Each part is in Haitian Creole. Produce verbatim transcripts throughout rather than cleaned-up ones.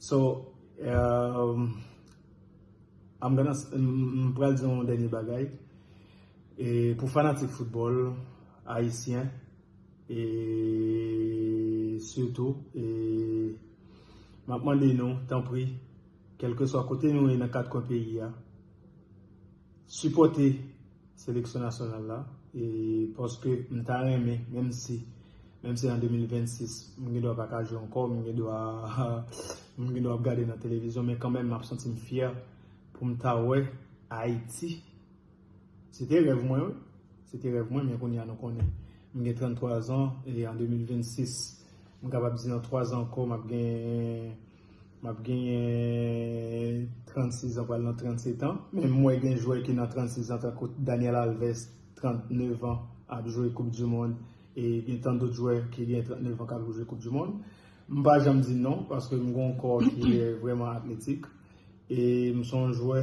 So, um, I'm gonna, m, m pral di yon dènye bagay. E pou fanatik foutbòl ayisyen, e sitou, e m ap mande nou, tanpri, kèlkeswa kote nou ye nan kat kwen peyi a, sipòte seleksyon nasyonal la, e paske m ta renmen, menm si, menm si an de mil vennsis, m gen dwa pa ka jwe ankò, m gen dwa, m gen dwa ap gade nan televizyon, men kanmenm m ap santi m fyè pou m ta wè Ayiti. Se te rèv mwen, wi. Se te rèv mwen, men kounye a nou konnen. M gen tranntwa zan, e an de mil vennsis, m kapab di nan twa zan ankò, m ap gen, m ap genyen trannsis an, pral nan trannset an. Men m wè gen jwè ki nan trannsis an, tankou Daniel Alves, trannnev an, ap jwe Koup di Mond, e gen tann dòt jwè ki gen trannnev an k ap jwe Koup di Mond. M pa janm di non, paske m gen yon kò ki vrèman atletik. E m se yon jwè,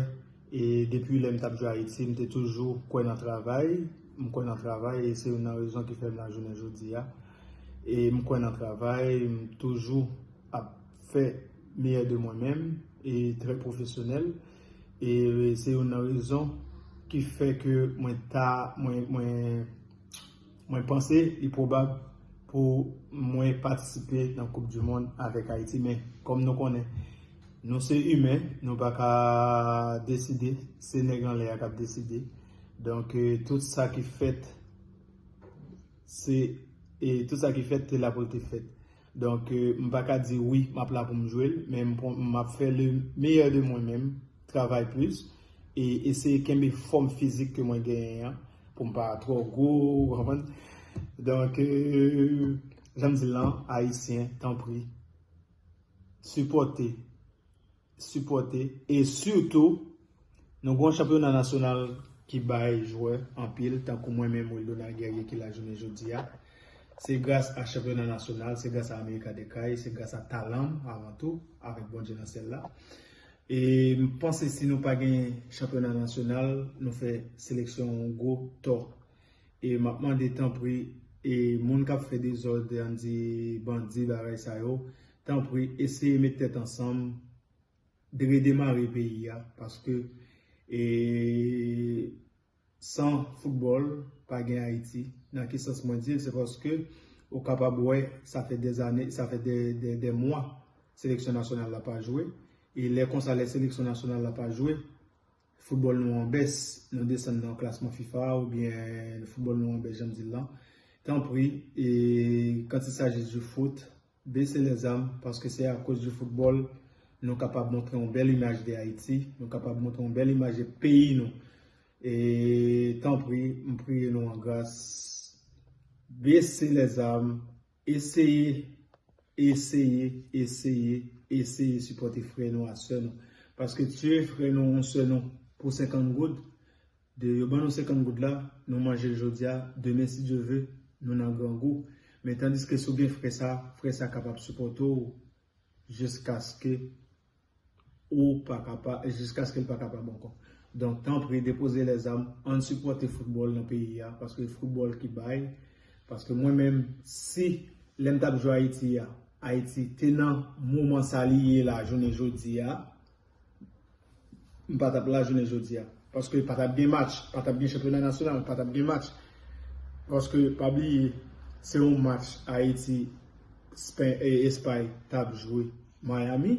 e depi lè m t ap jwe Ayiti, m te toujou kwè nan travay. M kwè nan travay, e se youn nan rezon ki fè m la jounen jodi a. E m kwè nan travay, m toujou ap fè meyè de mwen menm, e trè pwofesyonèl. E se youn nan rezon ki fè ke mwen ta, mwen, mwen, mwen panse li pwobab pou mwen patisipe nan Koup di Mond avèk Ayiti. Men, kòm nou konnen, nou se imen, nou pa ka deside, se nèg anlè a k ap deside. Donk, e, tout sa ki fèt, se, e tout sa ki fèt, te la pou l te fèt. Donk, e, m pa ka di wi, m ap la pou m jwe l, men m pran, m ap fè le meyè de mwen menm, travay plis, e eseye kenbe fòm fizik ke mwen genyen an, pou m pa twò gwo, ou konprann? Donk, e, jan m di l lan, Ayisyen, tanpri, sipòte, sipòte, e sitou, nou gen yon chanpyona nasyonal ki bay jwè anpil, tankou mwen menm, Wildonald Guerrier, ki la jounen jodi a. Se gras a chanpyona nasyonal, se gras a America de Kay, se gras a talan m, avan tou, avèk Bondye nan syèl la. E m panse si nou pa gen chanpyona nasyonal, nou fè seleksyon yon gwo tò. E m ap mande, tanpri, e moun k ap fè dezòd, ann di bandi, bagay sa yo, tanpri, eseye met tèt ansanm, redemare peyi a, paske, e, san foutbòl, pa gen Ayiti. Nan ki sans mwen di l? Se paske ou kapab wè, sa fè dèzane, sa fè dè, dè, dè mwa, seleksyon nasyonal la pa jwe. E lè konsa, lè seleksyon nasyonal la pa jwe, foutbòl nou an bès, nou desann nan klasman fifa oubyen foutbòl nou an bès, jan m di l lan. Tanpri, e, quand il s'agit du foot, baissez les armes, paske se akoz di foutbòl nou kapab montre yon bèl imaj de Ayiti, nou kapab montre yon bèl imaj de peyi nou. E tanpri, m priye nou an gras, baissez les armes, eseye, eseye, eseye, eseye sipòte frè nou ak sè nou. Paske tiye frè nou, yon sè nou pou senkant goud, de yo ban nou senkant goud la, nou manje l jodi a, demen, si Dye ve, nou nan grangou. Men tandiske si w gen frè sa, frè sa kapab sipòte w jiskaske ou pa kapa, jiskaske l pa kapab ankò. Donk, tanpri, depoze lèzam, ann sipòte foutbòl nan peyi a, paske foutbòl ki bay, paske mwen menm, si lè m t ap jwe Ayiti a, Ayiti te nan moman sa li ye la, jounen jodi a, m pa t ap la jounen jodi a. Paske pa t ap gen match, pa t ap gen chanpyona nasyonal, pa t ap gen match. Paske, pa bliye, se yon match Ayiti, Spen-, e, Espay t ap jwe Miami,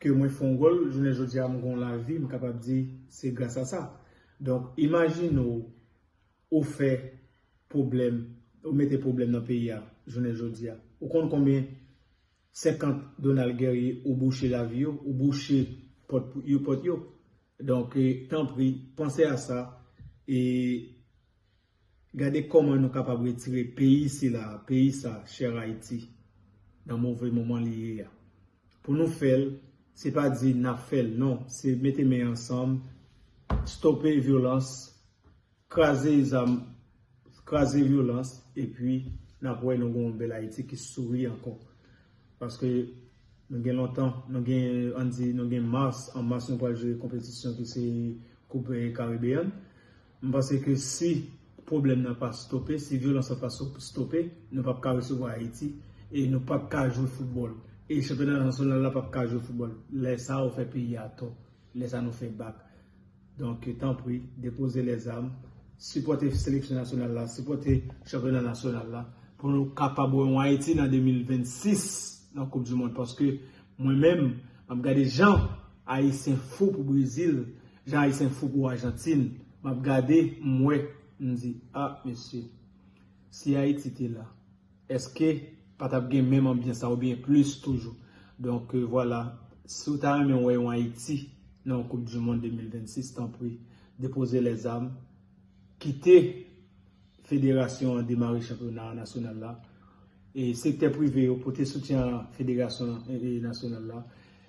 ke mwen fè yon gòl, jounen jodi a, m gen yon lavi, m kapab di, se gras a sa. Donk, imajine w, ou fè pwoblèm, ou mete pwoblèm nan peyi a, jounen jodi a. Ou konn konbyen senkant Donald Guerrier ou bouche lavi yo, ou bouche pòt pou, yo, pòt yo? Donk, e, tanpri, panse a sa, e gade kòman nou kapab retire peyi sila, peyi sa, chè Ayiti, nan move moman li ye a. Pou nou fè l, se pa di n ap fè l, non, se mete men ansanm, stope vyolans, kraze zam, kraze vyolans, epi n ap wè nou gen yon bèl Ayiti ki souri ankò. Paske nou gen lontan, nou gen, ann di, nou gen mas, an mas nou pral jwe konpetisyon ki se Koup, e, Karibeyan. M panse ke si pwoblèm nan pa stope, si vyolans lan pa so-, stope, nou p ap ka resevwa Ayiti e nou p ap ka jwe foutbòl. E chanpyona nasyonal la p ap ka jwe foutbòl. Lè sa a, ou fè peyi a tò. Lè sa a, nou fè bak. Donk, tanpri, depoze lèzam, sipòte seleksyon nasyonal la, sipòte chanpyona nasyonal la, pou nou kapab wè yon Ayiti nan de mil vennsis nan Koup di Mond. Paske mwen menm, m ap gade jan Ayisyen fou pou Brezil, jan Ayisyen fou pou Ajantin. M ap gade, m wè, m di, a, mesye, si Ayiti te la, èske pa t ap gen menm anbyans sa oubyen plis toujou? Donk, euh, vwala, si w ta renmen wè yon Ayiti nan yon Koup di Mond de mil vennsis, tanpri, depoze lèzam, kite federasyon an demare chanpyona nasyonal la. E sektè prive yo pote soutyen a federasyon e, e nasyonal la.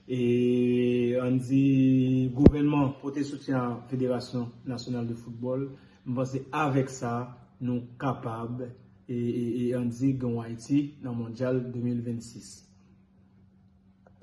E ann di gouvènman pote soutyen a federasyon nasyonal de foutbòl. M panse avèk sa, nou kapab e, e, e ann di gen yon Ayiti nan mondyal de mil vennsis.